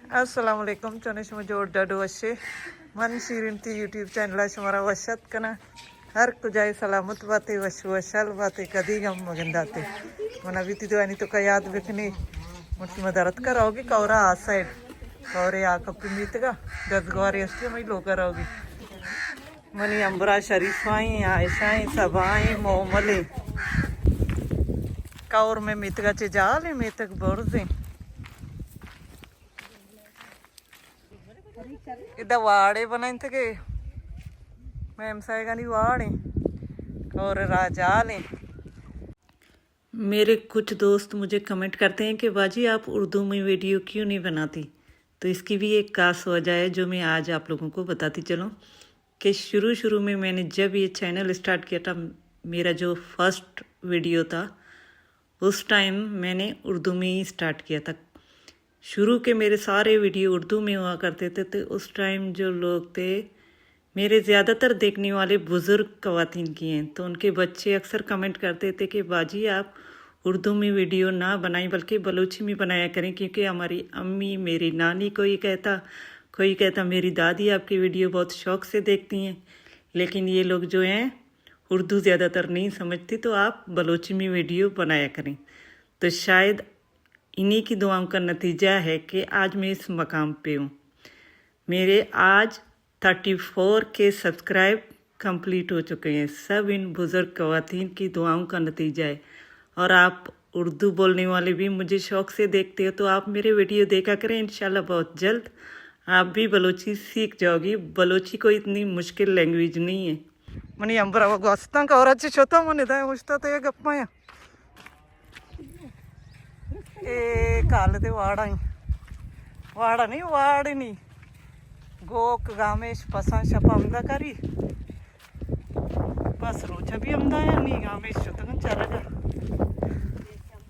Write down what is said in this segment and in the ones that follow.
السلام علیکم، چونے شما؟ جوڑ ڈاڈو وشے؟ من شیرین تی یوٹیوب چینل ءَ شمارا وش اتک کناں۔ ہر کجائے سلامت باتے، وش وشحال باتے، کدی غم مگنداتے۔ من ابھی تی دوانی تو کا یاد بکنی۔ من شما درت کا رہوگی کورا آ سائیڈ، کورے آ کپی میتگا، دزگوارے اشتی ہمیں لوگا رہوگی۔ منی امبرا شریفائیں، عائشائیں، سبائیں، موملیں۔ کور میں میتگا چے جالیں، میتگ برزیں۔ ادا واڑے بنائیں تھے کہ میں ہمسائے گانی واڑیں اور راجالیں۔ میرے کچھ دوست مجھے کمنٹ کرتے ہیں کہ باجی، آپ اردو میں ویڈیو کیوں نہیں بناتی؟ تو اس کی بھی ایک خاص وجہ ہے جو میں آج آپ لوگوں کو بتاتی چلوں کہ شروع شروع میں میں نے جب یہ چینل اسٹارٹ کیا تھا، میرا جو فرسٹ ویڈیو تھا، اس ٹائم میں نے اردو میں ہی اسٹارٹ کیا تھا۔ شروع کے میرے سارے ویڈیو اردو میں ہوا کرتے تھے، تو اس ٹائم جو لوگ تھے، میرے زیادہ تر دیکھنے والے بزرگ خواتین کی ہیں، تو ان کے بچے اکثر کمنٹ کرتے تھے کہ باجی، آپ اردو میں ویڈیو نہ بنائیں بلکہ بلوچی میں بنایا کریں، کیونکہ ہماری امی، میری نانی، کوئی کہتا، کوئی کہتا میری دادی آپ کی ویڈیو بہت شوق سے دیکھتی ہیں، لیکن یہ لوگ جو ہیں اردو زیادہ تر نہیں سمجھتی، تو آپ بلوچی میں ویڈیو بنایا کریں۔ تو شاید انہی کی دعاؤں کا نتیجہ ہے کہ آج میں اس مقام پہ ہوں۔ میرے آج تھرٹی فور کے سبسکرائب کمپلیٹ ہو چکے ہیں، سب ان بزرگ خواتین کی دعاؤں کا نتیجہ ہے۔ اور آپ اردو بولنے والے بھی مجھے شوق سے دیکھتے ہو، تو آپ میرے ویڈیو دیکھا کریں، انشاءاللہ بہت جلد آپ بھی بلوچی سیکھ جاؤ گی۔ بلوچی کوئی اتنی مشکل لینگویج نہیں ہے۔ منی امبرا و گوستاں کورا چی شتا، من ادا اوشتا تے گپاں۔ اے کال دے واڑا ایں۔ واڑا نہیں، واڑ نہیں۔ گوک گامیش پساں شپ ہمدا کری۔ بس روچا بھی ہمدا ہے، نی گامیش شتگن چرگا۔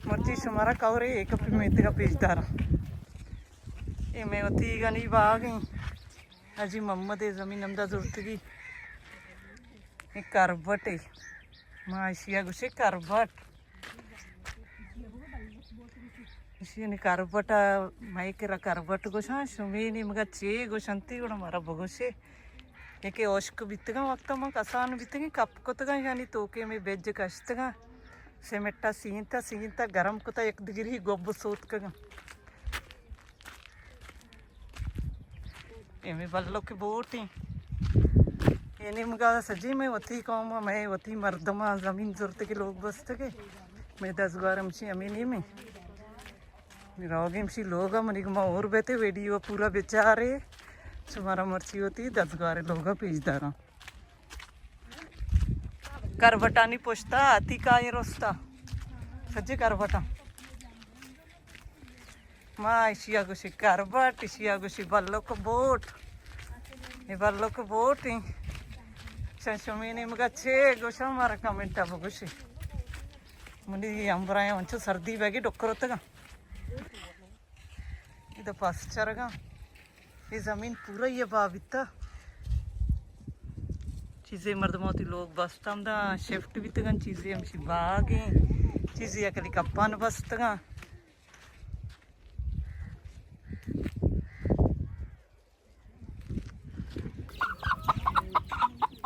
مرچی شمارا کورے ایک پہ میتگا پیش داراں۔ اے میں وتی گنی باغ ایں۔ حاجی محمد ءِ زمین ہمدا زرتگی۔ اے کربٹ اے۔ ما اشیا گوشے کربٹ۔ اشی نی کربٹ ءَ، مئے کرا کربٹ گوشاں، شمے نیمگا چے گوشنتی گڑا مارا بگوشے۔ یکے اشک بیتگاں وقتا ما کسان بیتگیں کپ کتگاں، یعنی توکے میں بیج کشتگاں۔ سیمٹا سینتا، سینتا گرم کتا یک دگری گوب سوتکگاں۔ اے مئے بلک بوٹ ایں۔ اے نیمگا سجی مئے وتی قوم ءَ، مئے وتی مردماں زمین زرتگے، لوگ بستگے۔ مئے دزگوار ہمشی ہمے نیمیں۔ روگی ہمشی لوگ ءَ، منی گما اور بیتے، ویڈیو پورا بچارے۔ شمارا مرچی وتی دزگوار لوگ ءَ پیش داراں۔ کربٹانی پشتا عتیقہ ایں رستا۔ سجے کربٹاں۔ ما اشیا گوشی کربٹ، اشیا گوشی بلک بوٹ۔ اے بلک بوٹ ایں۔ شن شمے نیمگا چے گوشاں، مارا کمنٹا بگوشی۔ منی امبرائیں انچو سردی بیگی ڈکر اتگاں۔ ادا پس چرگاں۔ اے زمین پورا یہ با بیتا۔ چیزے مردم وتی لوگ بستم دا شفٹ بیتگن، چیزے ہمشی باغیں، چیزے اکلی کپان بستگاں۔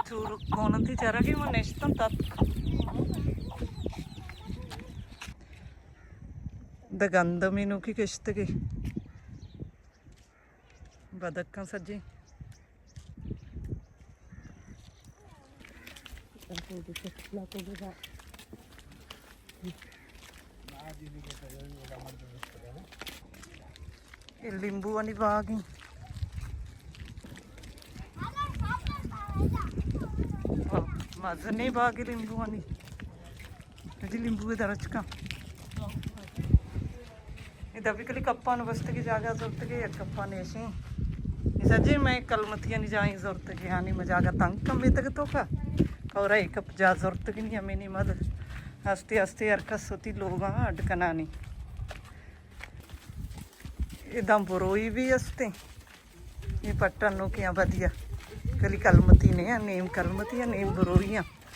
چور کونتی چرگی من نشتن تتک۔ دا گندمی نوکی کشتگی۔ بدکاں سجی۔ اے لیمبوانی باغ ایں۔ مزنیں باغ لیمبوانی۔ جی لیمبو درچکاں۔ ادا بکلی کپان بستگی جاگہ زرتگی، یک کپان ایشیں۔ سجے میں کلمتیانی جاہیں زرتگی، ہانی میں جاگہ تنگ کم بیتگ توکا۔ اور ایک کپ جا زرتگی نہیں، ہمیں نہیں مد۔ ہستے ہستے ہر کس ہوتی لوگاں اڈ کنانی۔ اداں بروئی بھی ہستے۔ یہ پٹن نوکیاں بدیا۔ کلی کلمتی نہیں، نیم کلمتی ہیں، نیم بروئی ہیں۔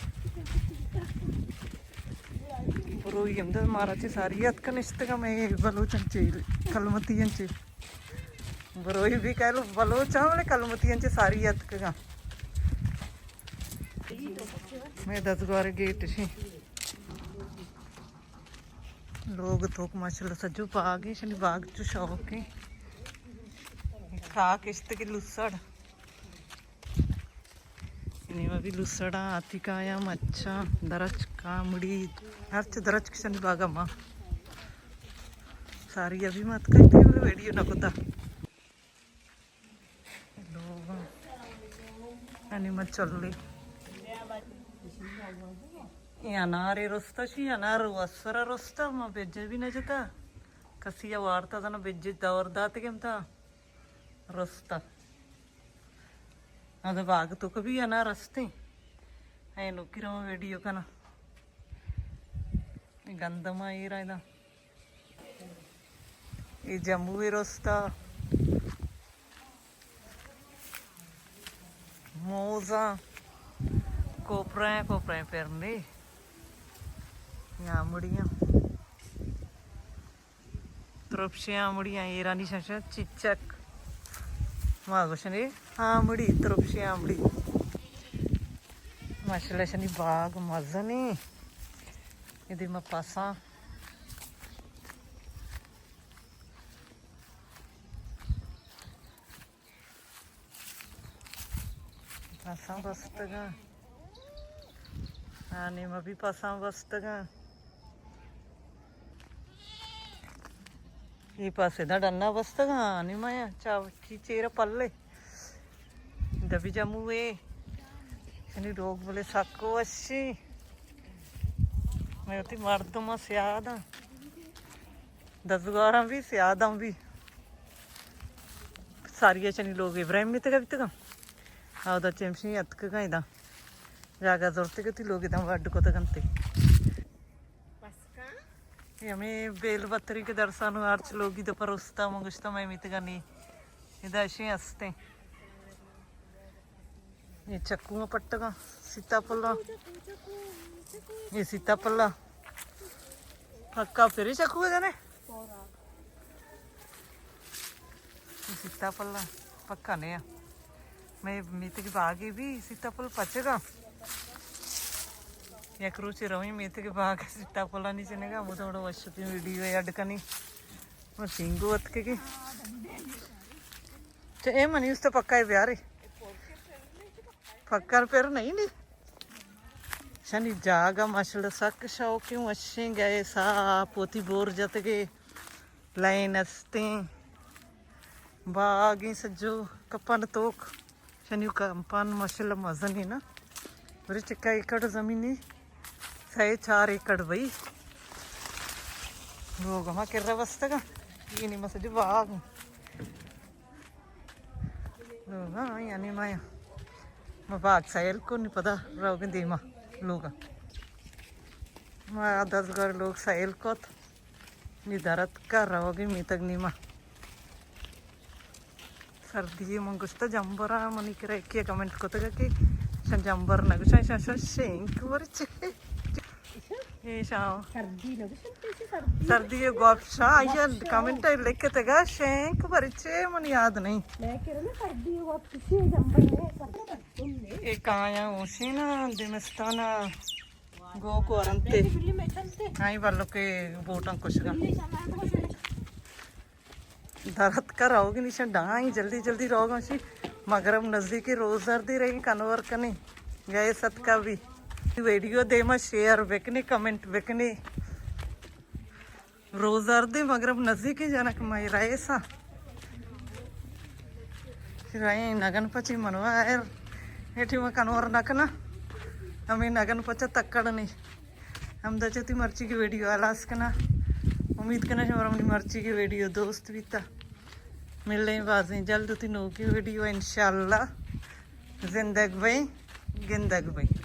بروئی ہم در مارا چے ساری یاد کنشتگا، میں بلوچن چے کلمتی ہیں چے۔ بروئی بھی کہلو بلوچ ہاں، بلے کلمتی انچے ساری اتکگاں۔ میں دزگوار گیٹ شی۔ لوگ توک ماشاءاللہ سجو باغ ہیں، شنی باغ چو شوق ہیں۔ تاک اشتگی لسڑ۔ نی ما بھی لسڑاں، آتی کایاں، مچاں، درچک، آمڑی، ہرچ درچک شنی باغا ما۔ ساری ابھی مت کئی تھی، بلے ویڈیو نہ کتا۔ لوگ انی ما چلی۔ اے انارے رستا شی، انار وسرا رستا، ما بیجے بھی نہ جتا۔ کسی ء وارتا زنا بیجے دور دات گم تا۔ رستا۔ ادا باغ تو کبھی انا رستے۔ اے نوکی رو ویڈیو کنا۔ گندم اے را دا۔ اے جمبو رستا۔ موزاں۔ کوپریں، کوپریں پرندے۔ یا مڑیاں۔ ترپشیں آمڑی آں، ایرانی شش چچک۔ ما گوشنے آمڑی، ترپشیں آمڑی۔ ماشاءاللہ شنی باغ مزنی۔ ادی ما پاساں۔ پاساں بستگاں۔ آ نیمہ بھی پاساں بستگاں۔ اے پاسے دا ڈنا بستگاں۔ آ نیمہ یا چاوکی چیر پلے۔ دبی جموے۔ شنی لوگ بلے سک وشی۔ میں وتی مردم سیاداں۔ دزگاراں بھی، سیاداں بھی۔ ساری چنی لوگ ابراہیم میتگا بیتگاں۔ اودا چمشی اتکگاں ادا۔ جاگہ زرتگ تی لوگ ادا وڈ کتگ انت۔ اے ہمیں بیل بتری کے درسانو ہرچ لوگی دپا رستا، من گشتا میں میتگا نی۔ ادا اشی ہستیں۔ اے چکو پٹگاں، سیتاپلاں۔ اے سیتاپلاں۔ پکا پھری چکو ہے جانے۔ اے سیتاپلاں پکا نہیں ہے۔ میں میتگ باغی بھی سیتاپل پچگا۔ یک روچے رویں میتگ باغ سیتاپلانی چنگا، وہ تھوڑا وشتی ویڈیو ایڈ کنی۔ وہ سینگو اتکگی۔ چہ اے منی است پکا ہے بیارے۔ پکا پر نہیں نی۔ شنی جاگہ ماشاءاللہ سک شوقیں، وشیں، گئے ساپ وتی بور جتگے، لائن استیں، باغیں سجو کپن توک۔ شنی کمپان ماشاءاللہ مزنی نا۔ بری چکا ایکڑ زمینی، سہ چار ایکڑ بئی۔ لوگ ہما کرا بستگا۔ یہ نی مسجد باغ۔ لوگا، یعنی ما، ما باغ سیل کو نی پدا روگن دیما لوگا۔ ما دزگار لوگ سیل کت۔ نی درت کا روگی میتگ نیما۔ سردی من گشتا جمبر، منی کرا یکی کمنٹ کتگا کہ شن جمبر نہ گشن، شن، شن شینک برچے۔ اے شاو۔ سردی نہ گشن، پیشی سردی۔ سردی گوپ شا، آیا کمنٹ لکھتگا شینک برچے، من یاد نہیں۔ میں کرا سردی گوپ پیشی جمبر نہیں، سردی۔ اے کایاں اوشی نا، دمستانا گوک ورنتے۔ آئی بلو کے بوٹاں کشگا۔ درت کا روگی نشان ڈائیں، جلدی جلدی روگا شی۔ مغرب نزدیکی، روزردی رہی کنور کنی۔ گئے ستکا بھی۔ ویڈیو دیما شیئر بکنی، کمنٹ بکنی۔ روزردی مغرب نزدیکی جنک مئی رئیسا۔ رئیں نگن پچی منوا ایر۔ ایٹی ما کنور نکنا۔ ہمیں نگن پچا تکڑنی۔ ہمدا چہ وتی مرچی کی ویڈیو ہلاس کنا۔ امید کنا شمارا منی مرچی کی ویڈیو دوست بیتا۔ ملیں بازیں جلد وتی نوکی ویڈیو انشاءاللہ۔ زندگ بئیں، گندگ بئیں۔